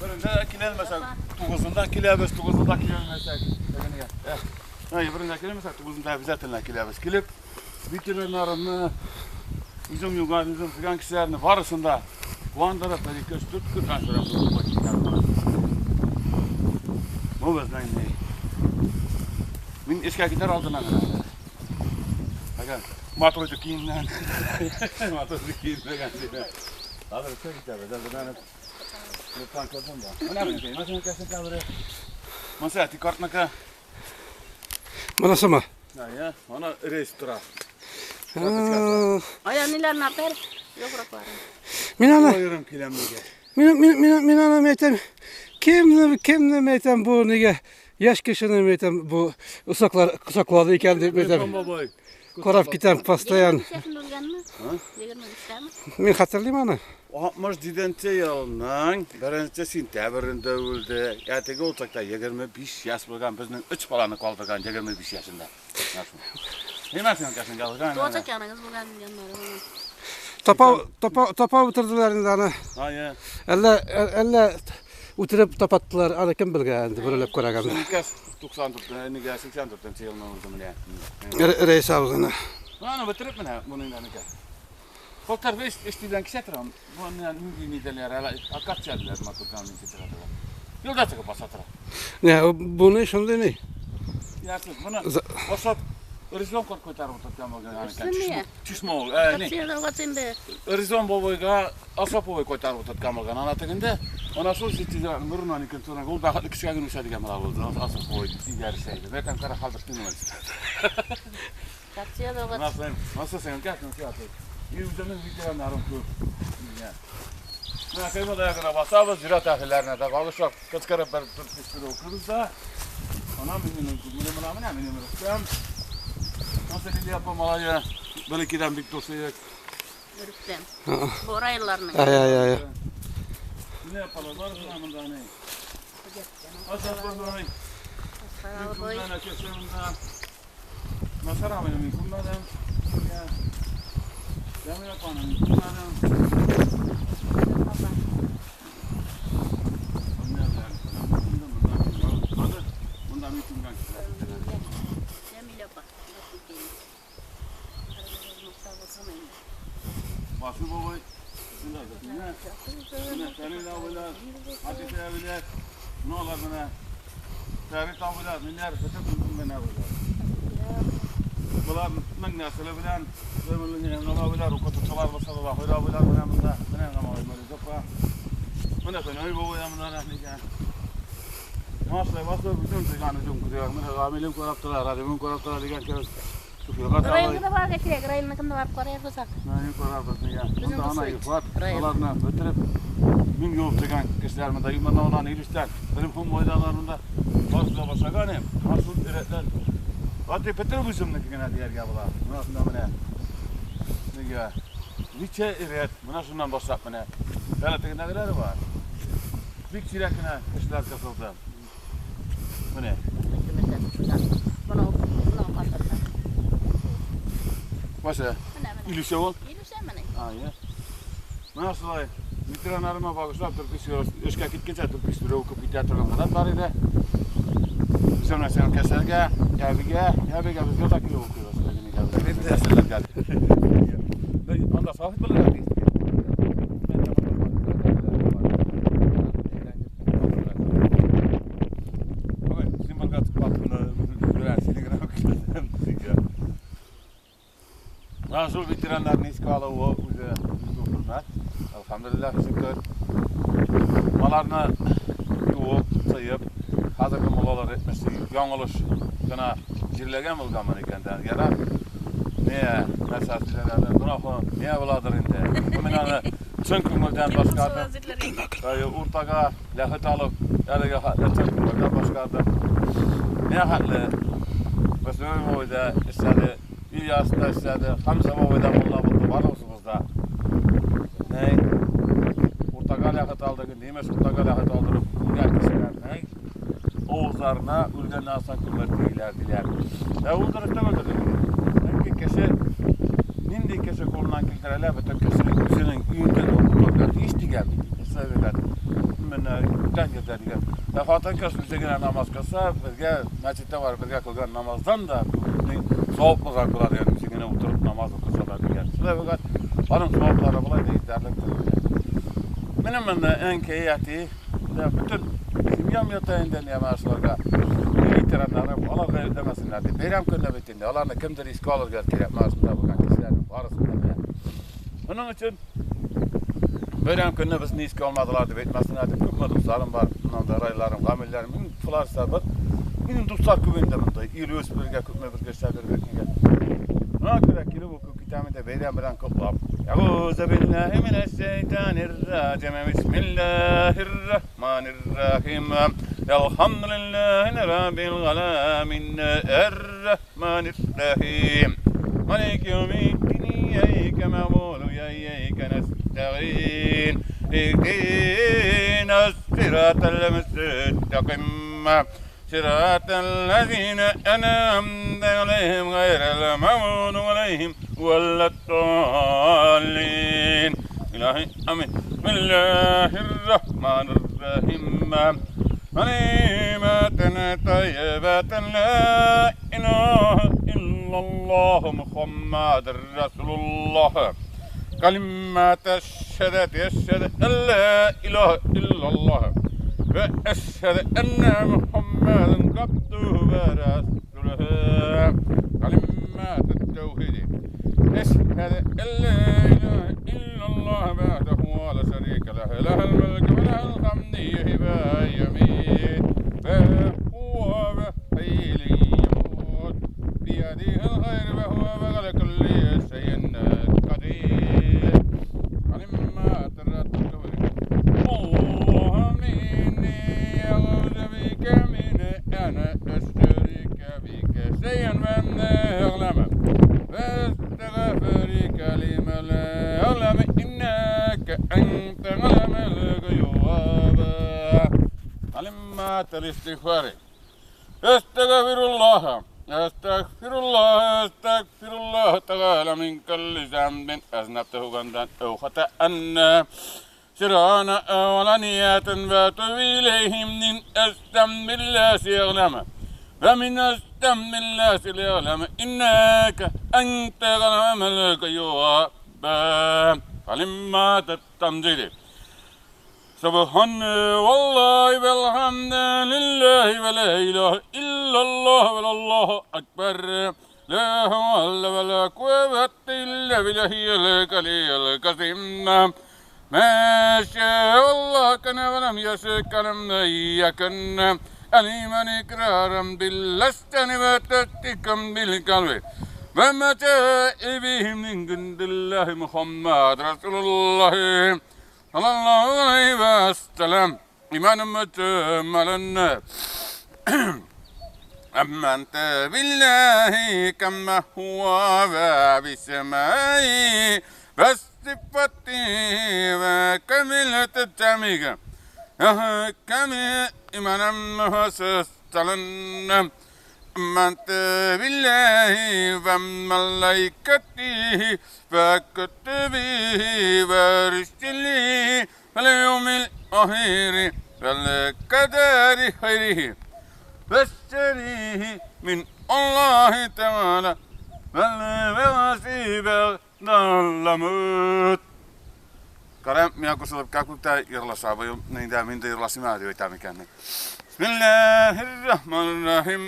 Birinde kilenmesek, tuğuzunda kilemiz, tuğuzunda kilenmesek. Birinde kilenmesek, tuğuzunda bize kilemiz. Kilip, bitirenlerini, üzüm yugan, üzüm filan kişilerini varısında kuvandırıp, bir iki, üç, dört, kırk tane bu bizden ne? Min eşke gider aldığına kadar. Bakın, motorcu kiyimden. Motorcu kiyimden. Hadi bir şey gider, ben Manasıma. Ya, ona reis tura. Aya neler napar? Yok raklar. Minana. Minana meytem. Kimni meytem bu nege? Yaş kişini meytem bu usaklar kusakladı iken de meytem. Korap giden pastayan. Men hatırlayayım onu. 67 yılının 1 sentyabrında öldü. Ertege olacakta 25 yaş bo'lgan bizning 3 bolani qoldirgan 25 yaşında. Nima sen kasın qalgan? Doğacak yanınız bo'lgan yanları. Topa o'tirdilar endi ana. Ha ya. Alla o'tirib topattılar. Ana kim bilgan endi birilib ko'raganda. 94 nega 84 yılında o'ldi mana. Reis avzini. Mana bitirib mana buning aka. Koltar beş işçiden kişi atıram. Bu anlayan liderler, akatçılar, maturkanın içi yolda çıkıp basatıra. Ne, bunu şimdi ne? Yarsız, bunu basat, Rizon korkutarım tutan bo'lgan. Çişme ol. Ne? Rizon boboyga Asapovoy koytarib o'tgan bo'lgan. Ana tagida ana shu sitida nurnan ekan so'ra, u baxtli kishiga o'xshadigan bola bo'ldi. Asapovoy igarishaydi. Lekin qara qaldirib nima deydi. Nasıl sen gel nasıl atay. Yüzümün videolarım ko'p. Mana qayma dayagına basamiz, ziraat ahlilerine de qalışaq, qıçqırıb bir turib okuruz da. Anam benim bunu mana benim rüstem. Nasıl ili yapamalı böyle giden bir dosyaya. Rüstem. Boraylarının. Ay ay ay. Ne yapalım? Var mı bunda ne? Asaf bunları. Nasıl abinin kumlarım? Ya. Demir yapanın kumlarım. Başı baba, ne senin abiler, Hatice abiler, ne olar buna? Ferit abiler, neler, bütün bütün abiler. Bular min nasili bilan, bilan abiler, o'qituvchilar bo'lsa da, Bahir abiler bilan bunda, bilan ham abiler yo'q. Mana Fenoy baba ham bunlar ekan. Masla masla bütün degani jum kudiyor. Mana Ramilim ko'rib turar, Radimim ko'rib turar degan kerak. Rayonga da borga kerak, rayonnikini borib ko'raylik bo'lsak. Mana ko'ramiz degan. Bunda ana ifot, ularni bitirib ming yo'l degan kishilar bunda, mana ularni yurishdan, bilim hum maydonlarida boshla boshlagan ham, rasul iratlar. Ati bitirib o'zimnikini yerga bular. Mana shunda mana. Nega? Necha irat, mana shundan boshlab mana. Davlatdagilar bor. Bik chirakina kishilar kasaldan. Mana. Mana qoldirdi. Başa. İlüşe ol. İlüşe mana. Ha ya. Mana shulay veteranlarıma bag'ishlab turib ishga ketguncha turib o'qib ketayotgan qadar bor edi. Bizam narsani kasalga, yabiga bizga takib o'qiymiz. Onda sohib bo'ladi. Rasul veteranlarni esga olib, o'zi hurmat. Alhamdulillah, shukr. Ularni yuvib, sayib, hozirgi mullalar etmishdi, yanglish gina jirlagan bo'lganman ekan. Yarar. Ne narsasilarni gunohi ne bo'ladir endi. Bu meni chin ko'ngildan boshqardim. O'rtaga lahit olib, yaliga chin ko'ngildan boshqardim. Ne haqli? Rasul o'yda ishladi. İlyas da ishladi, Hamza boboyda mulla bo'ldi, barimiz. Ne? O'rtaga lahit рәхмәт алдыгы, немеш Ходага рәхмәт алдырып үлгән кешеләрнең авызларына үлгәннән соң күмер тигиләр диләр. Ә ул дөрес түгелдер дип. Чөнки кеше нинди кеше кулыннан килтерәләр, бөтен кеше үзенең өендә дә укытырга тиеш дигән бит. Совет менә бүтән җирдә дигән. Ә хатын-кыз үзе генә намаз кылса, безгә мәчеттә барып бергә кылган намаздан да саваплырак була дигән, үзе генә утырып намаз укыса да дигән. Шулай аның саваплары болай да җитәрлек. Минем монда әнкәй, әти, бөтен семьям ята инде нәмәсләргә. Ветераннары аларга йөкләмәсеннәр дип. Бәйрәм көндә бит инде аларны кемдер искә алырга кирәк, менә булган кешеләрнең барысын да белә. Моның өчен бәйрәм көнне безне искә алмадылар дип әйтмәсеннәр дип күпме дусларым бар, монда райларым, гамилләрем, минем фларслар бар. Минем дуслар күп инде монда. Илүс бергә күпме бергә эшләп йөргән. Моңа күрә килеп укып китәм инде бәйрәм белән котлап. Әгузе биллаһи минәш-шәйтанир-раҗим. Бисмиллаһир-рахманир-рахим. Elhamdülillahi Rabbil alemin. Errahmanir-rahim. Maliki yevmiddin. İyyâke na'budu ve iyyâke nesta'in. İhdinas sıratal müstakim. Sıratal lezîne en'amte aleyhim gayril mağdubi aleyhim veleddâllin. İlahi amin. Bismillahirrahmanirrahim. Nimetin tayyibetin la ilahe illallah Muhammedur Resulullah. Kalimat eşhedü eşhedü en la ilahe illallah ve eşhedü enne Muhammeden abduhu ve resuluhu. Kalimat tevhid. Eşhedü en la ilahe illallah vahdehu la şerike leh. Lehel mulku ve lehel hamdu yuhyi ve yumiit ve huve hayyul yemut. Biyedihil hayr ve huve ala kulli şeyin kadir. Kalimat tevhid. Allahümme inni eûzu bike min en eşrike bike şeyen ve en ve estağfiruke lima la a'lem inneke ente alemul guyub. Kalimat el-istiğfar. Estağfirullah, estağfirullah, estağfirullah teala min kulli zenbin eznebtehu gamdan ev hata'en sirana evlaniyaten ve tubi ileyhim min estembillahi ya'lem ve min estembillahi ya'lem inneke ente alemul guyub. Kalimat et-temcid. Subhan vallahi velhamdülillahi ve la ilahe illallah ve allahu ekber. La havle ve la kuvvete illa billahil aliyyil azim. Ma şa'allah kana ve lem yeşe lem yekun. Alimen ikraran billestani ve tattikum bil kalbi. Ve meta'i bihim min gündillahi Muhammed Resulullah sallallahu aleyhi ve sellem. İmanım mütemelen. Amente billahi kema huve ve bismai ve sıfati ve kemilet temige. Kemi imanım muhasseselen. Amente billahi ve melaiketihi ve kütübihi ve rüsülihi ve yevmil ahiri ve kaderi hayrihi ve şerrihi min Allahi Teala ve vasibe dallamut. Karem миңа кушылып какукта йырлаша быел инде мин дә йырласым дип әйтәм икән. Bismillahirrahmanirrahim.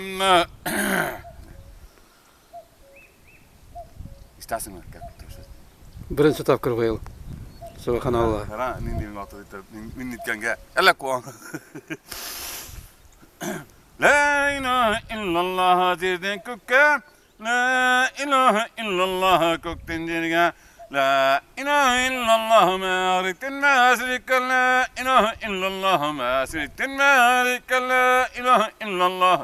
Ишетәсеңме какукта? Беренче тапкыр быел. Субханалла. Кара, нинди матур итеп, мин ниткәнгә. Әллә куан. La ilahe illallah җирдән күккә, la ilahe illallah күктән җиргә. La ilahe illallah mâritin mâsrike, la ilahe illallah mâsritin mârike, la ilahe illallah.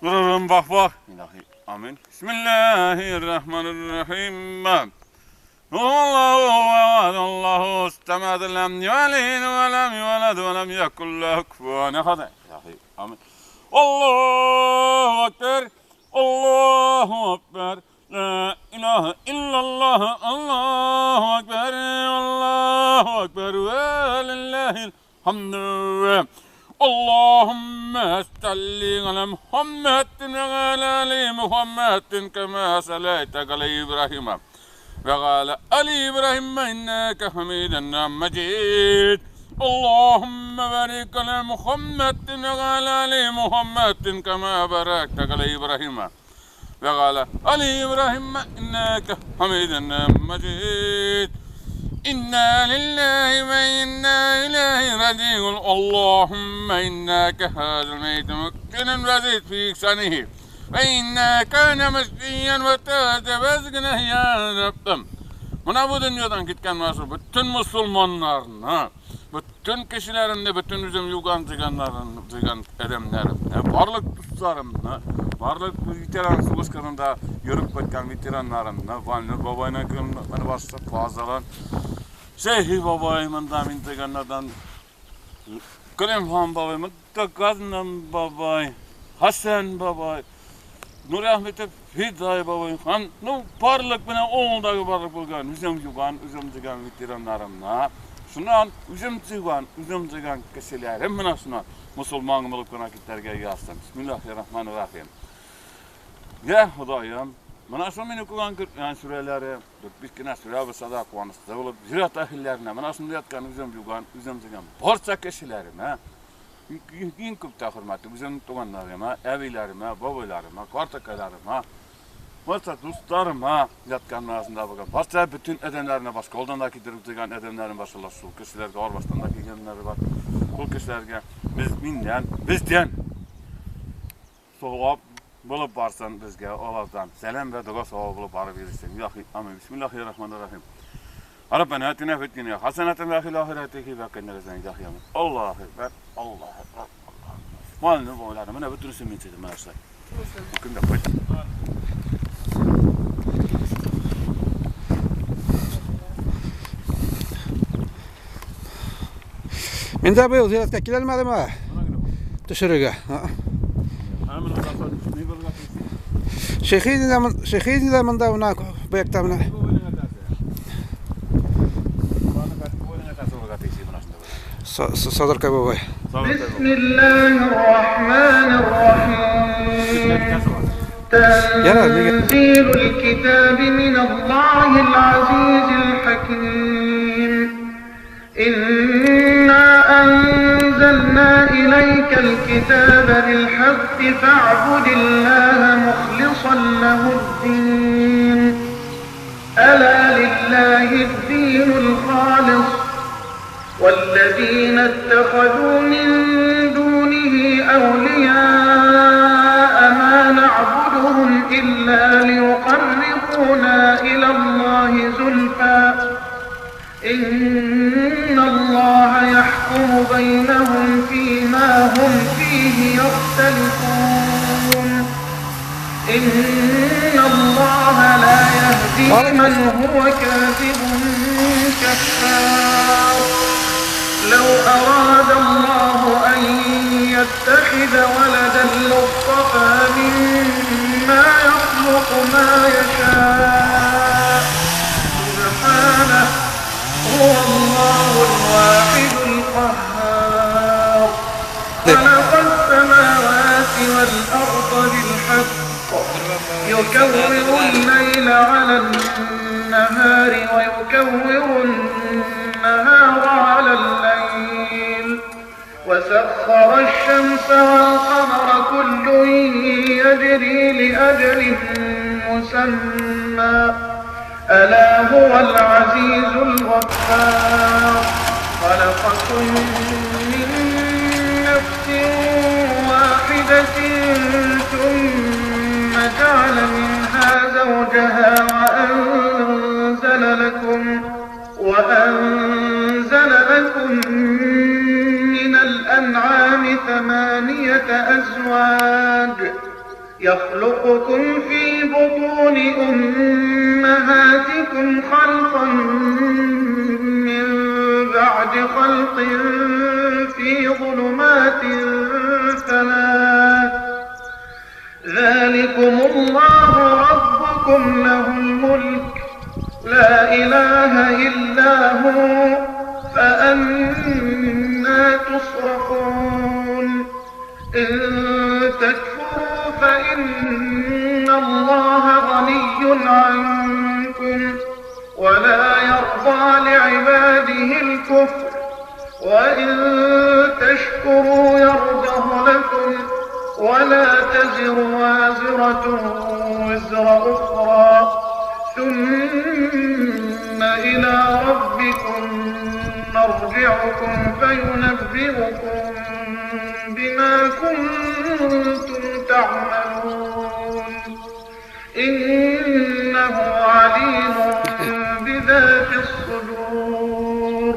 Dururum bak bak. İlahi amin. Bismillahirrahmanirrahim. الله الصمد لم يلد ولم يولد ولم يكن له كفوا أحد. آمين. الله أكبر الله أكبر لا إله إلا الله الله أكبر الله أكبر ولله الحمد. اللهم صل على محمد وعلى آل محمد كما صليت على إبراهيم وعلى آل إبراهيم إنك حميد مجيد. اللهم بارك على محمد وعلى آل محمد كما باركت على إبراهيم وعلى آل إبراهيم إنك حميد مجيد. إنا لله وإنا إليه راجعون. اللهم إنك هذا الميت مكن وزيد في إحسانه وإنا كان مسيا وتجاوزنا يا رب. Mına bu dünyadan gitken nasıl bütün Müslümanlarına, bütün kişilerimle, bütün bizim yugan ziganlarını, zigan edemlerimle, varlık dostlarımla, varlık veteran savaşlarında yürüp gitken veteranlarımla, Vanlı babayla kırımla, başta fazlalan, Şeyhi babayımdan, intiganlardan, Kırımhan babayım, Gaznan babay, Hasan babay, Nuri Ahmet'e Fiday babayım, han, nu barlık bana oğuldaki barlık bulgan, üzüm yugan, üzüm zigan veteranlarımla, şundan üzüm zigan, üzüm zigan kişilerim bana şuna, Müslüman bulup kına kitlerge yazsın. Bismillahirrahmanirrahim. Ya Hudayım, bana şu meni okugan Kur'an süreleri, bir kine süre olsa da kuvanışta olup, ziraat ahillerine, bana şunu yatkan üzüm yugan, üzüm zigan, borsa kişilerime, en köp de hürmetli bizim tuğanlarıma, evilerime, babalarıma, kartakalarıma, varsa dostlarıma yatkanın arasında bakın. Varsa bütün edenlerine başka, oradan da gidirip çıkan edenlerin başına şu kişilerge, Orbaş'tan da gidenleri var. Bu kişilerge biz minden, bizden soğup bulup barsan bizge olardan selam ve dua soğup bulup barıp verirsin. İlahi, amin. Bismillahirrahmanirrahim. Rabbena atina fid dünya haseneten ve fil ahireti ve qina azaben nar. Allahu ekber. Allahu ekber. Malını boylarım. Bana bütün sümün dedim arkadaşlar. Bugün de koy. Menda bu ziyaretke kelmedim ha. Düşürüge. Şeyhin de mında ona bu yakta. صدرك باباي. بسم الله الرحمن الرحيم. تنزيل الكتاب من الله العزيز الحكيم. إنا أنزلنا إليك الكتاب بالحق فاعبد الله مخلصا له الدين. ألا لله الدين الخالص. والذين اتخذوا من دونه أولياء ما نعبدهم إلا ليقربونا إلى الله زلفى إن الله يحكم بينهم فيما هم فيه يختلفون. إن الله لا يهدي من هو كاذب كفار. لو أراد الله أن يتخذ ولدا لاصطفى مما يخلق ما يشاء. سبحانه هو الله الواحد القهار. خلق السماوات والأرض بالحق يكور الليل على النهار ويكور النهار على الليل وسخر الشمس والقمر كل يجري لأجل مسمى. ألا هو العزيز الغفار. خلقكم من نفس واحدة ثم جعل منها زوجها وأنزل لكم من الأنعام 8 أزواج. يخلقكم في بطون أمهاتكم خلقا من بعد خلق في ظلمات ثلاث ذلكم الله ربكم له الملك لا إله إلا هو فأنا تصرفون. إن تكفروا فإن الله غني عنكم ولا يرضى لعباده الكفر وإن تشكروا يرضه لكم ولا تزر وازرة وزر أخرى ثم إلى ربكم مرجعكم فينبئكم بما كنتم تعملون إنه عليم بذات الصدور.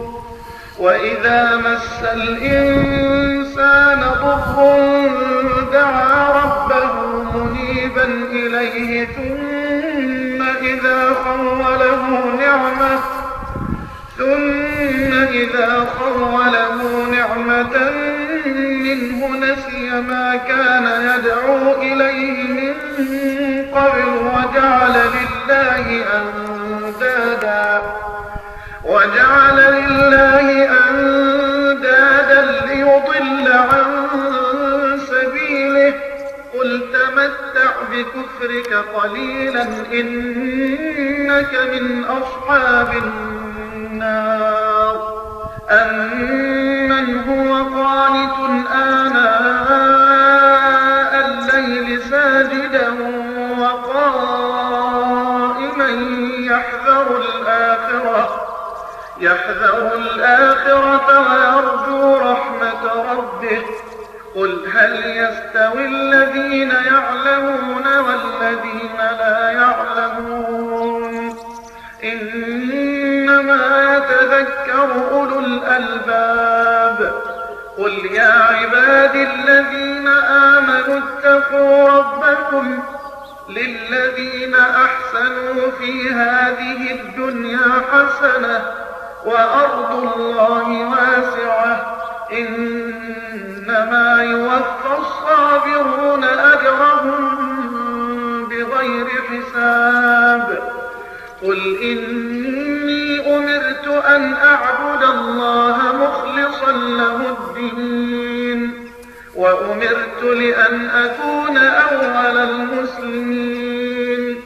وإذا مس الإنسان ضر دعا ربه منيبا إليه ثم إذا خوله نعمة منه نسي ما كان يدعو إليه من قبل وجعل لله أندادا ليضل عن سبيله. قل تمتع بكفرك قليلا إنك من أصحاب النار. أمن هو قانت آناء الليل ساجدا وقائما يحذر الآخرة ويرجو رحمة ربه. قل هل يستوي الذين يعلمون والذين لا يعلمون إنما يتذكر أولو الألباب. قل يا عبادي الذين آمنوا اتقوا ربكم للذين أحسنوا في هذه الدنيا حسنة وأرض الله واسعة إنما يوفى الصابرون أجرهم بغير حساب. قل إني أمرت أن أعبد الله مخلصا له الدين وأمرت لأن أكون أول المسلمين.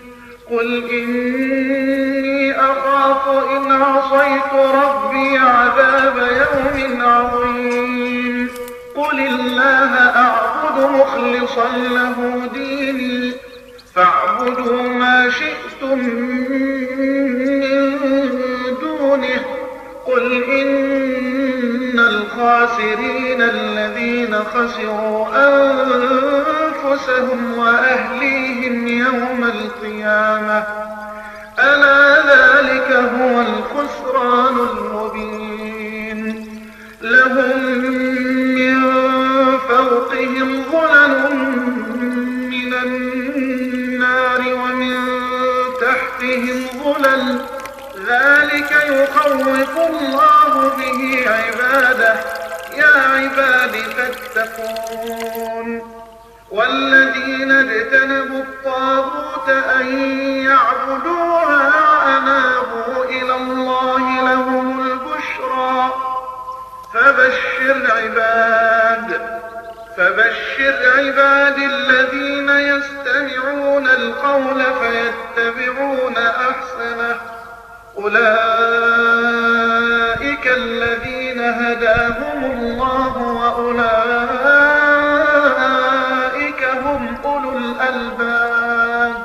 قل إني أخاف إن عصيت ربي عذاب يوم عظيم. قل الله أعبد مخلصا له ديني فاعبدوا ما شئتم من دونه. قل إن الخاسرين الذين خسروا أنفسهم وأهليهم يوم القيامة ألا ذلك هو الخسران المبين. لهم من فوقهم ظلل من النار ومن تحتهم ظلل ذلك يخوف الله به عباده يا عباد فاتقون. والذين اجتنبوا الطاغوت أن يعبدوها وأنابوا إلى الله لهم البشرى فبشر عباد الذين يستمعون القول فيتبعون أحسنه أولئك الذين هداهم الله وأولئك هم أولو الألباب.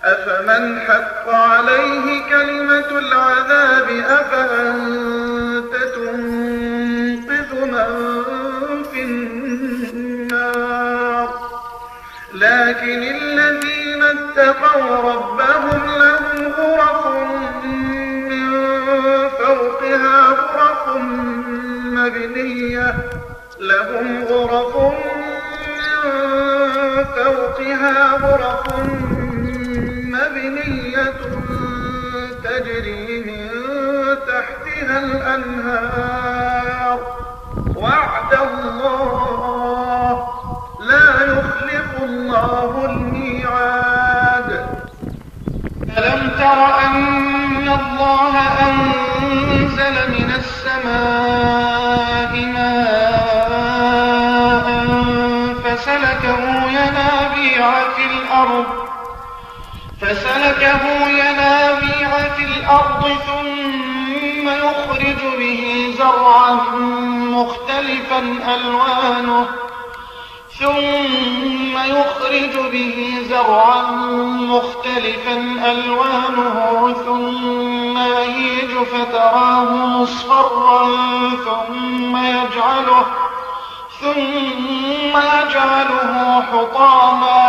أفمن حق عليه كلمة العذاب أفأنت تنقذ من في النار؟ لكن الذين اتقوا ربهم لهم غرف من فوقها غرف مبنية فوقها غرف مبنية تجري من تحتها الأنهار وعد الله لا يخلف الله الميعاد. ألم تر أن الله أنزل من السماء ماء فسلكه ينابيع في الأرض ثم يخرج به زرعا مختلفا ألوانه ثم يهيج فتراه مصفرا ثم يجعله حطاما.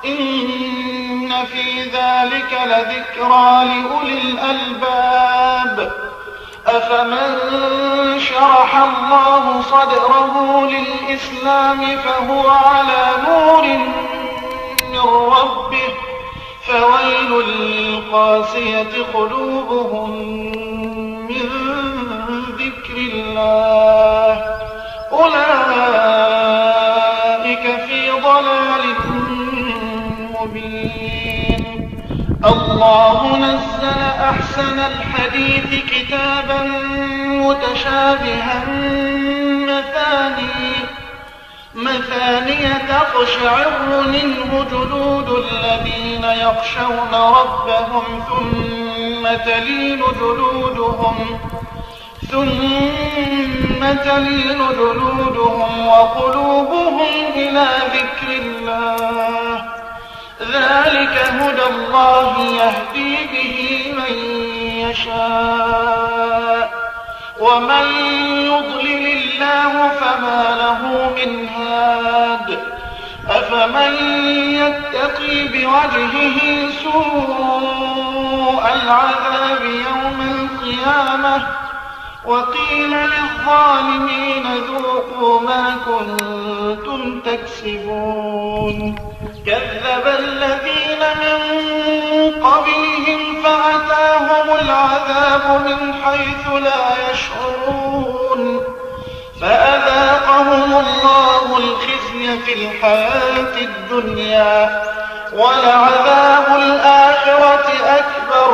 إن في ذلك لذكرى لأولي الألباب. أفمن شرح الله صدره للإسلام فهو على نور من ربه فويل للقاسية قلوبهم من ذكر الله أولئك في ضلال مبين. الله نزل أحسن الحديث كتابا متشابها مثانية تقشعر منه جلود الذين يخشون ربهم ثم تلين جلودهم وقلوبهم إلى ذكر الله. ذلك هدى الله يهدي به من يشاء ومن يضلل الله فما له من هاد. أفمن يتقي بوجهه سوء العذاب يوم القيامة وقيل للظالمين ذوقوا ما كنتم تكسبون. كذب الذين من قبلهم فأتاهم العذاب من حيث لا يشعرون فأذاقهم الله الخزي في الحياة الدنيا ولعذاب الآخرة أكبر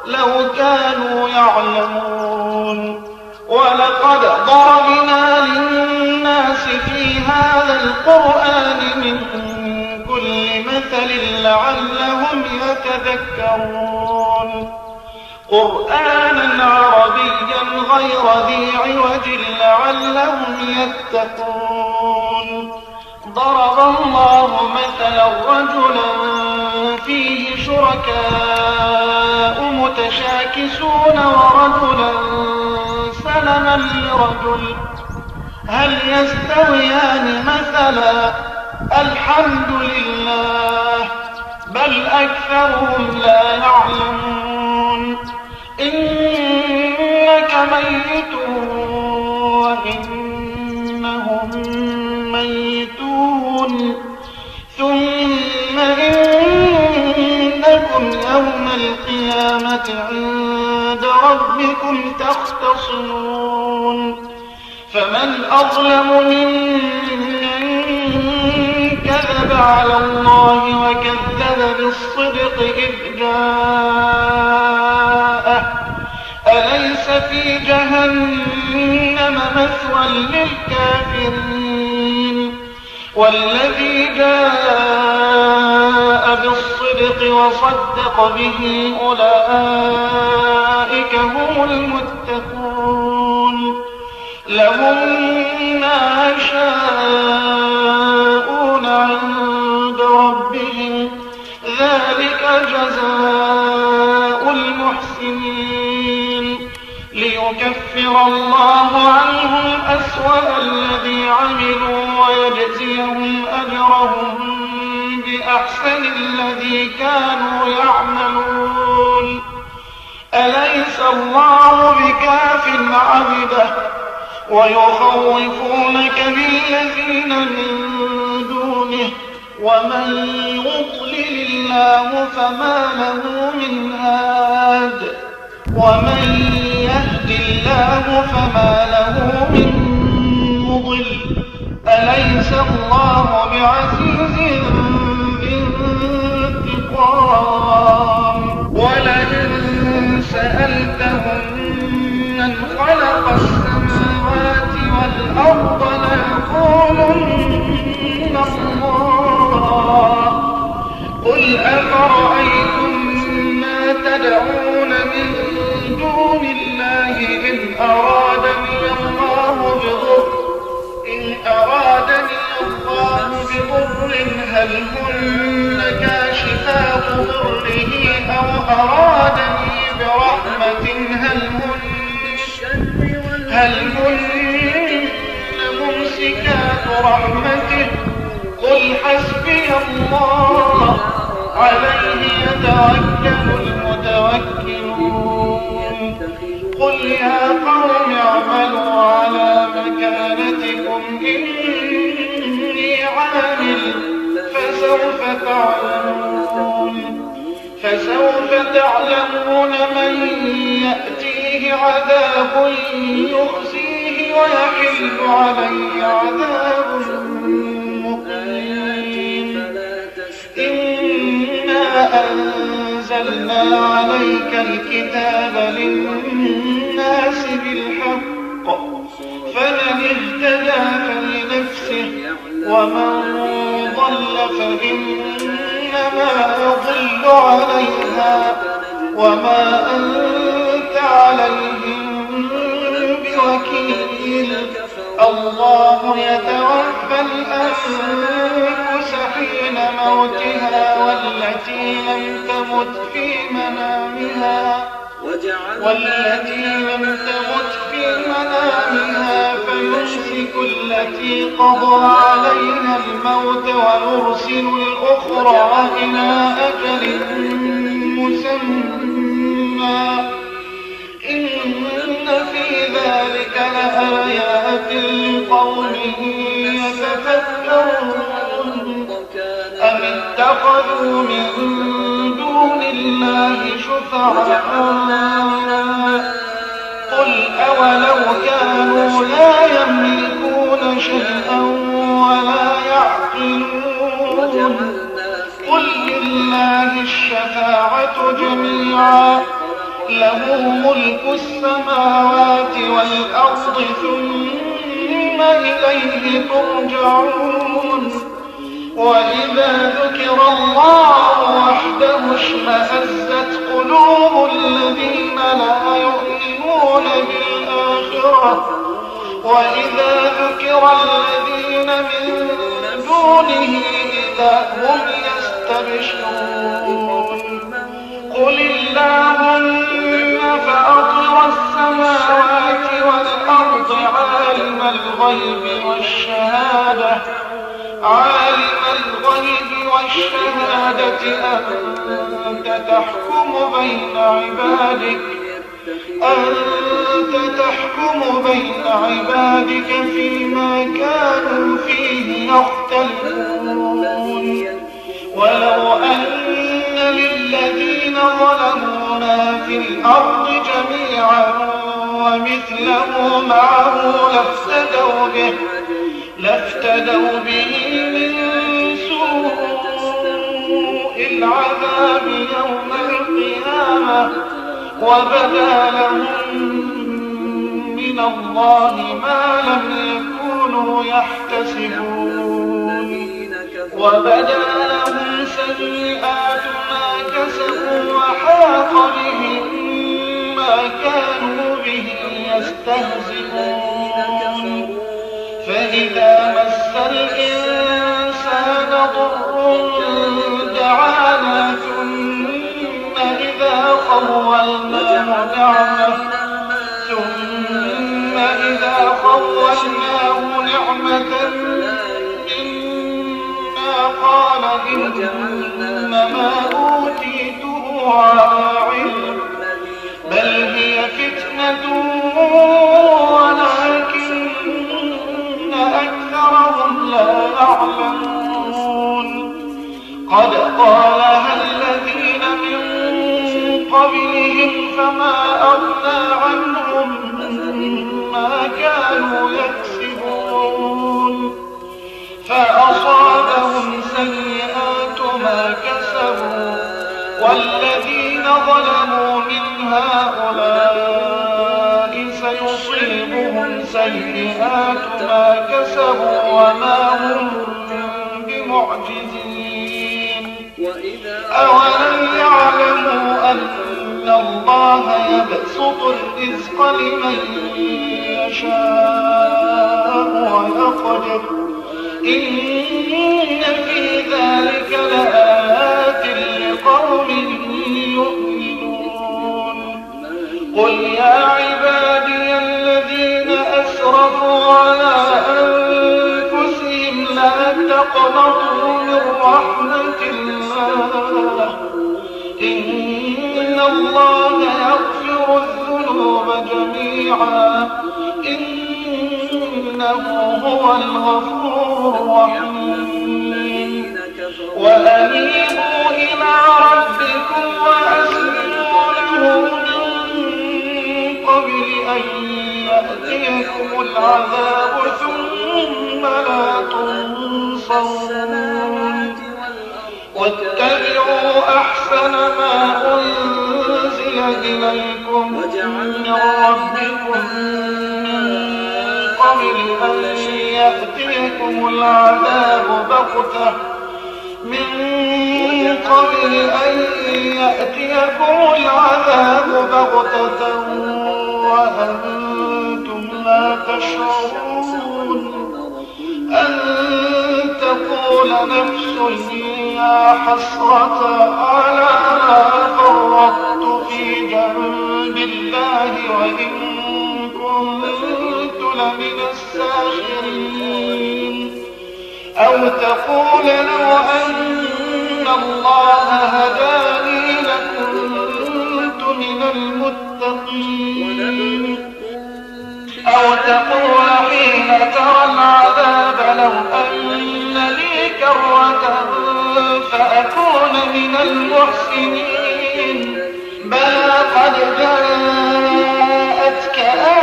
لو كانوا يعلمون. ولقد ضربنا للناس في هذا القرآن من كل مثل لعلهم يتذكرون. قرآنا عربيا غير ذي عوج لعلهم يتقون. ضرب الله مثلا رجلا فيه شركاء متشاكسون ورجلا سلما لرجل هل يستويان مثلا؟ الحمد لله بل أكثرهم لا يعلمون. إنك ميت وإنهم ميتون ثم إنكم يوم القيامة عند ربكم تختصمون. فمن أظلم ممن كذب على الله وكذب بالصدق إذ جاءه أليس في جهنم مثوى للكافرين؟ والذي جاء بالصدق وصدق به أولئك هم المتقون. لهم ما يشاءون عند ربهم ذلك جزاء المحسنين. ليكفر الله عنهم أسوأ الذي عملوا ويجزيهم أجرهم بأحسن الذي كانوا يعملون. أليس الله بكاف عبده ويخوفونك بالذين من دونه ومن يضلل الله فما له من هاد ومن يهد الله فما له من مضل أليس الله بعزيز ذي انتقام. ولئن سألتهم من خلق السماوات والأرض ليقولن الله. قل أفرأيتم ما تدعون من دون الله إن أرادني الله بضر هل هن كاشفات ضره أو أرادني برحمة هل هن ممسكات رحمته. قل حسبي الله عليه يتوكل المتوكلون. قل يا قوم اعملوا على مكانتكم إني عامل فسوف تعلمون من يأتيه عذاب يخزيه ويحل عليه عذاب مقيم. إنا أنزلنا عليك الكتاب للناس بالحق فمن اهتدى فلنفسه ومن ضل فإنما يضل عليها وما أنت عليهم بوكيل. الله يتوفى الأنفس حين موتها والتي لم تمت في منامها فيمسك التي قضى عليها الموت ويرسل الأخرى إلى أجل مسمى. إن في ذلك لآيات لقوم يتفكرون. أم اتخذوا من دون الله شفعاء قل أولو كانوا لا يملكون شيئا ولا يعقلون. قل لله الشفاعة جميعا له ملك السماوات والأرض ثم إليه ترجعون. وإذا ذكر الله وحده اشمأزت قلوب الذين لا يؤمنون بالآخرة وإذا ذكر الذين من دونه إذا هم يستبشرون. قل اللهم فأطر السماوات والأرض عالم الغيب والشهادة أنت تحكم بين عبادك فيما كانوا فيه يختلفون. ولو أن للذين ظلموا ما في الأرض جميعا ومثله معه لافتدوا به من سوء العذاب يوم القيامة وبدا لهم من الله ما لم يكونوا يحتسبون. وبدا لهم سيئات ما كسبوا وحاق بهم ما كانوا به يستهزئون. فإذا مس الإنسان ضر دعانا ثم إذا خولناه نعمة منا قال إنما أوتيته على علم بل هي فتنة ولكن أكثرهم لا يعلمون. قالها الذين من قبلهم فما أغنى عنهم ما كانوا يكسبون. فأصابهم سيئات ما كسبوا والذين ظلموا من هؤلاء سيصيبهم سيئات ما كسبوا وما هم بمعجزين. أولم يعلموا أن الله يبسط الرزق لمن يشاء ويقدر إن في ذلك لآيات لقوم يؤمنون. قل يا عبادي الذين أسرفوا على أنفسهم لا تقنطوا من رحمة الله إن الله يغفر الذنوب جميعا إنه هو الغفور الرحيم. وأنيبوا إلى ربكم وأسلموا له من قبل أن يأتيكم العذاب ثم لا تنصرون. واتبعوا أحسن ما أنزل إليكم من ربكم من قبل أن يأتيكم العذاب بغتة من قبل أن يأتيكم العذاب بغتة وأنتم لا تشعرون. أن تقول نفس يا حسرة على ما فرطت في جنب الله وإن كنت لمن الساخرين. أو تقول لو أن الله هداني لكنت من المتقين. أو تقول حين ترى العذاب لو أن لي كرة فأكون من المحسنين. بلى قد جاءتك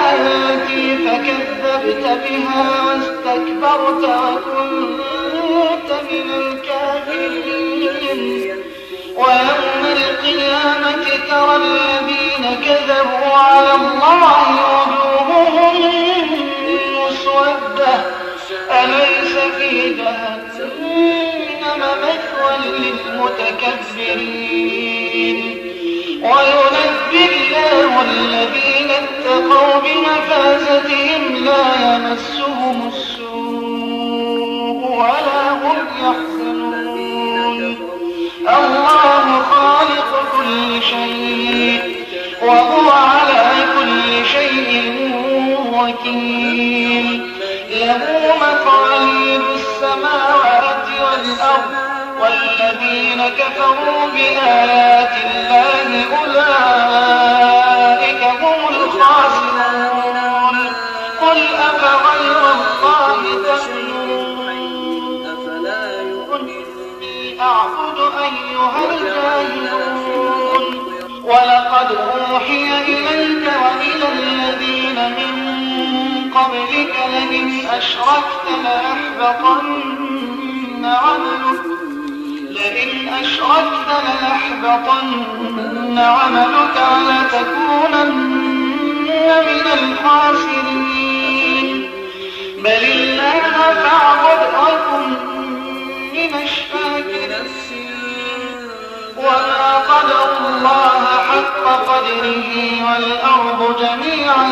آياتي فكذبت بها واستكبرت وكنت من الكافرين. ويوم القيامة ترى الذين كذبوا على الله وجوههم مسودة أليس في جهنم مثوى للمتكبرين. وينجي الله الذين اتقوا بمفازتهم لا يمسهم السوء ولا هم يحزنون. الله خالق كل شيء وهو على كل شيء وكيل. له مقاليد السماوات والأرض والذين كفروا بآيات الله أولئك هم الخاسرون. قل أفغير الله تأمروني أعبد أيها الجاهلون. ولقد أوحي إليك وإلى الذين من قبلك لئن أشركت ليحبطن عملك ولتكونن من الخاسرين. بل الله فاعبد وكن من الشاكرين. وما قدروا الله حق قدره والأرض جميعا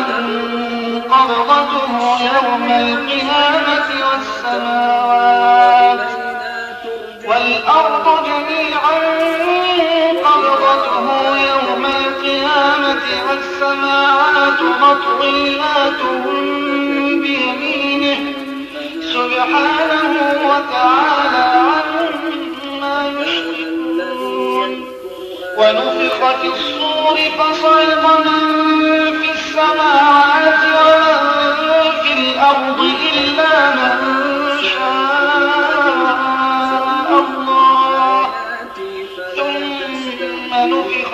قبضته يوم القيامة والسماوات والأرض جميعا قبضته يوم القيامة والسماوات مطويات بيمينه سبحانه وتعالى عما يشركون. ونفخ في الصور فصعق من في السماوات ومن في الأرض إلا من شاء الله.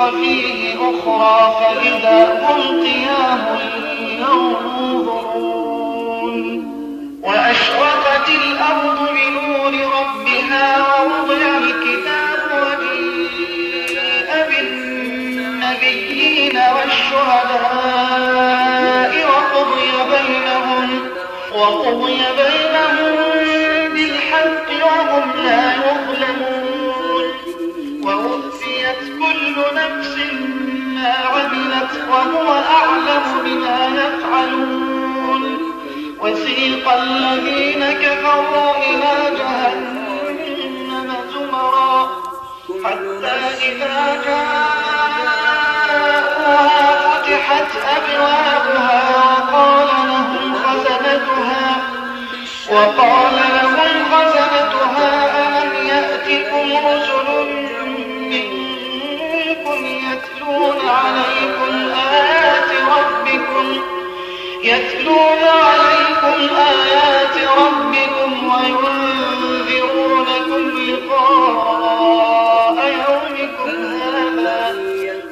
ونفخ فيه أخرى فإذا هم قيام ينظرون. وأشرقت الأرض بنور ربها ووضع الكتاب وجيء بالنبيين والشهداء وقضي بينهم بالحق وهم لا يظلمون. ووفيت كل نفس ما عملت وهو أعلم بما يفعلون. وسيق الذين كفروا إلى جهنم زمرا حتى إذا جاءوها فتحت أبوابها وقال لهم خزنتها ألم يأتكم رسل منكم يتلون عليكم آيات ربكم وينذرونكم لقاء يومكم هذا؟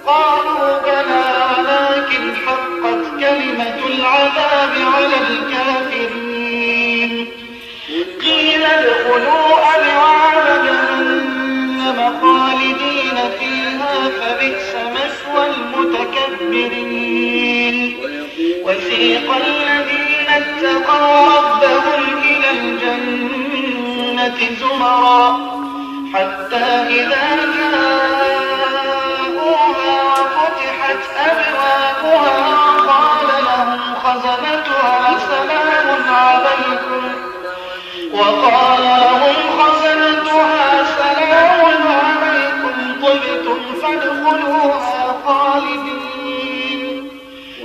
قالوا بلى ولكن حقت كلمة العذاب على الكافرين. قيل ادخلوا أبواب جهنم خالدين فيها فبئس مثوى المتكبرين. وسيق الذين اتقوا ربهم إلى الجنة زمرا حتى إذا جاءوها وفتحت أبوابها قال لهم خزنتها سلام عليكم وقال لهم خزنتها سلام عليكم طبتم فادخلوها خالدين.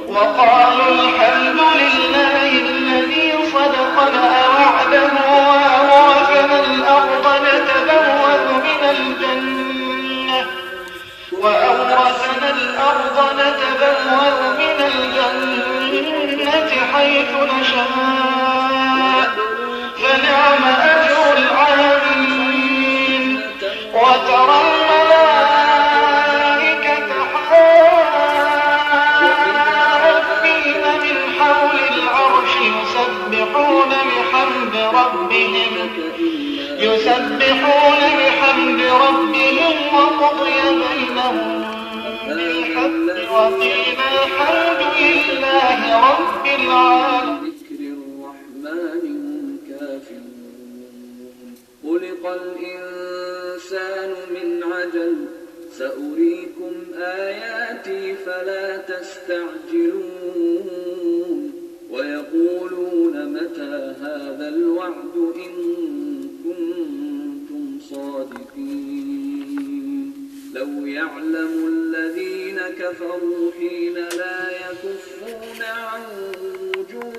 وقالوا الحمد لله الذي صدقنا وعده وأورثنا الأرض نتبوأ من الجنة حيث نشاء فنعم أجر العاملين. وترى الملائكة حافين من حول العرش يسبحون بحمد ربهم وقضي بينهم بالحق وقيل الحمد لله رب العالمين. خلق الإنسان من عجل سأريكم آياتي فلا تستعجلون. ويقولون متى هذا الوعد إن كنتم صادقين. لو يعلم الذين كفروا حين لا يكفون عن وجوههم